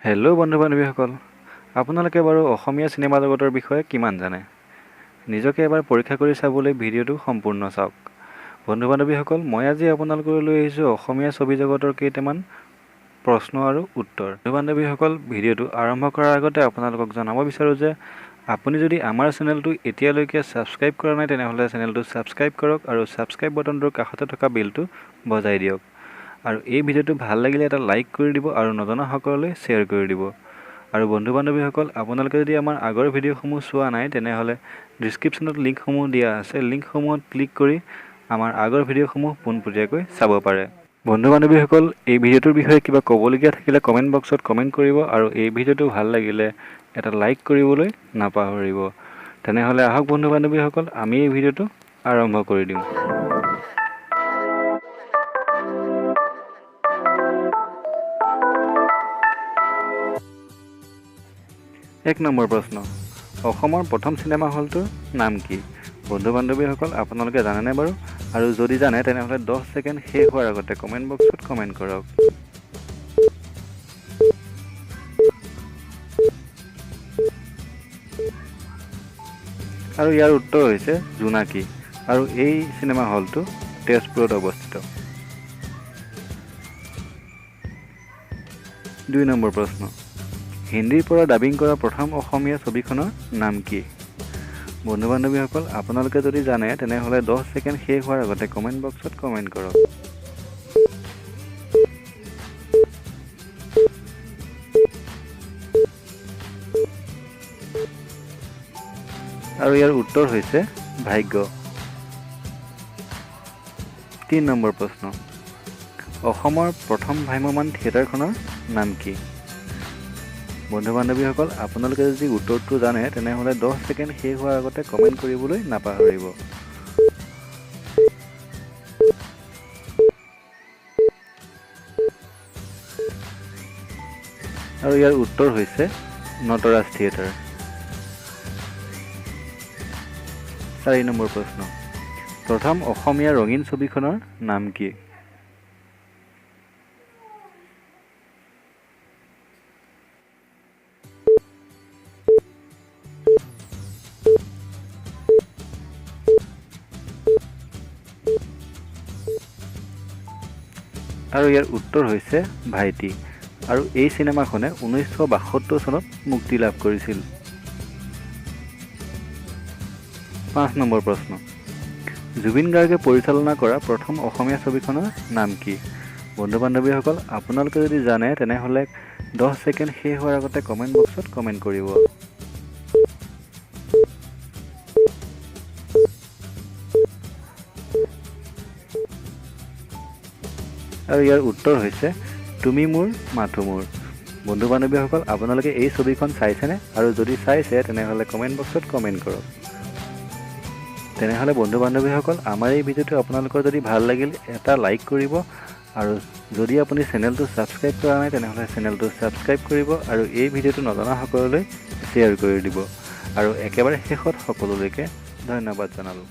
Hello' বন্ধু বান্ধৱীসকল, আপোনালোকে বাৰু অসমীয়া চিনেমা জগতৰ বিষয়ে কিমান জানে? নিজকে এবাৰ পৰীক্ষা কৰি চাবলৈ ভিডিঅ'টো সম্পূৰ্ণ চাওক। বন্ধু বান্ধৱীসকল, মই আজি আপোনালোকলৈ লৈ আহিছোঁ অসমীয়া ছবি জগতৰ কেইটামান প্ৰশ্ন আৰু উত্তৰ। বন্ধু বান্ধৱীসকল, ভিডিঅ'টো আৰম্ভ কৰাৰ আগতে আপোনালোকক জনাব বিচাৰোঁ যে আপুনি যদি আমাৰ চেনেলটো এতিয়ালৈকে ছাবস্ক্ৰাইব কৰা নাই, তেনেহ'লে চেনেলটো ছাবস্ক্ৰাইব কৰক আৰু ছাবস্ক্ৰাইব বটনটোৰ কাষতে থকা বেলটো বজাই দিয়ক। আৰু এই ভিডিঅ'টো ভাল লাগিলে এটা লাইক কৰি দিব আৰু নজনাসকললৈ শ্বেয়াৰ কৰি দিব। আৰু বন্ধু বান্ধৱীসকল, আপোনালোকে যদি আমাৰ আগৰ ভিডিঅ'সমূহ চোৱা নাই, তেনেহ'লে ডিছক্ৰিপশ্যনত লিংকসমূহ দিয়া আছে, লিংকসমূহত ক্লিক কৰি আমাৰ আগৰ ভিডিঅ'সমূহ পোনপটীয়াকৈ চাব পাৰে। বন্ধু বান্ধৱীসকল, এই ভিডিঅ'টোৰ বিষয়ে কিবা ক'বলগীয়া থাকিলে কমেণ্ট বক্সত কমেণ্ট কৰিব আৰু এই ভিডিঅ'টো ভাল লাগিলে এটা লাইক কৰিবলৈ নাপাহৰিব। তেনেহ'লে আহক বন্ধু বান্ধৱীসকল, আমি এই ভিডিঅ'টো আৰম্ভ কৰি দিওঁ। এক নম্বৰ প্ৰশ্ন, অসমৰ প্ৰথম চিনেমা হলটোৰ নাম কি? বন্ধু বান্ধৱীসকল, আপোনালোকে জানেনে বাৰু? আৰু যদি জানে তেনেহ'লে 10 ছেকেণ্ড শেষ হোৱাৰ আগতে কমেণ্ট বক্সত কমেণ্ট কৰক। আৰু ইয়াৰ উত্তৰ হৈছে জোনাকী। আৰু এই চিনেমা হলটো তেজপুৰত অৱস্থিত। 2 নম্বৰ প্ৰশ্ন, হিন্দীৰ পৰা ডাবিং কৰা প্ৰথম অসমীয়া ছবিখনৰ নাম কি? বন্ধু বান্ধৱীসকল, আপোনালোকে যদি জানে তেনেহ'লে 10 ছেকেণ্ড শেষ হোৱাৰ আগতে কমেণ্ট বক্সত কমেণ্ট কৰক। আৰু ইয়াৰ উত্তৰ হৈছে ভাগ্য। 3 নম্বৰ প্ৰশ্ন, অসমৰ প্ৰথম ভ্ৰাম্যমাণ থিয়েটাৰখনৰ নাম কি? বন্ধু বান্ধৱীসকল, আপোনালোকে যদি উত্তৰটো জানে তেনেহ'লে 10 ছেকেণ্ড শেষ হোৱাৰ আগতে কমেণ্ট কৰিবলৈ নাপাহৰিব। আৰু ইয়াৰ উত্তৰ হৈছে নটৰাজ থিয়েটাৰ। 4 নম্বৰ প্ৰশ্ন, প্ৰথম অসমীয়া ৰঙীন ছবিখনৰ নাম কি? আৰু ইয়াৰ উত্তৰ হৈছে ভাইটি। আৰু এই চিনেমাখনে 1972 চনত মুক্তি লাভ কৰিছিল। 5 নম্বৰ প্ৰশ্ন, জুবিন গাৰ্গে পৰিচালনা কৰা প্ৰথম অসমীয়া ছবিখনৰ নাম কি? বন্ধু বান্ধৱীসকল, আপোনালোকে যদি জানে তেনেহ'লে 10 ছেকেণ্ড শেষ হোৱাৰ আগতে কমেণ্ট বক্সত কমেণ্ট কৰিব। আৰু ইয়াৰ উত্তৰ হৈছে তুমি মোৰ মাথো মোৰ। বন্ধু বান্ধৱীসকল, আপোনালোকে এই ছবিখন চাইছেনে? আৰু যদি চাইছে তেনেহ'লে কমেণ্ট বক্সত কমেণ্ট কৰক। তেনেহ'লে বন্ধু বান্ধৱীসকল, আমাৰ এই ভিডিঅ'টো আপোনালোকৰ যদি ভাল লাগিল এটা লাইক কৰিব আৰু যদি আপুনি চেনেলটো ছাবস্ক্ৰাইব কৰা নাই তেনেহ'লে চেনেলটো ছাবস্ক্ৰাইব কৰিব আৰু এই ভিডিঅ'টো নজনাসকললৈ শ্বেয়াৰ কৰি দিব। আৰু একেবাৰে শেষত সকলোলৈকে ধন্যবাদ জনালোঁ।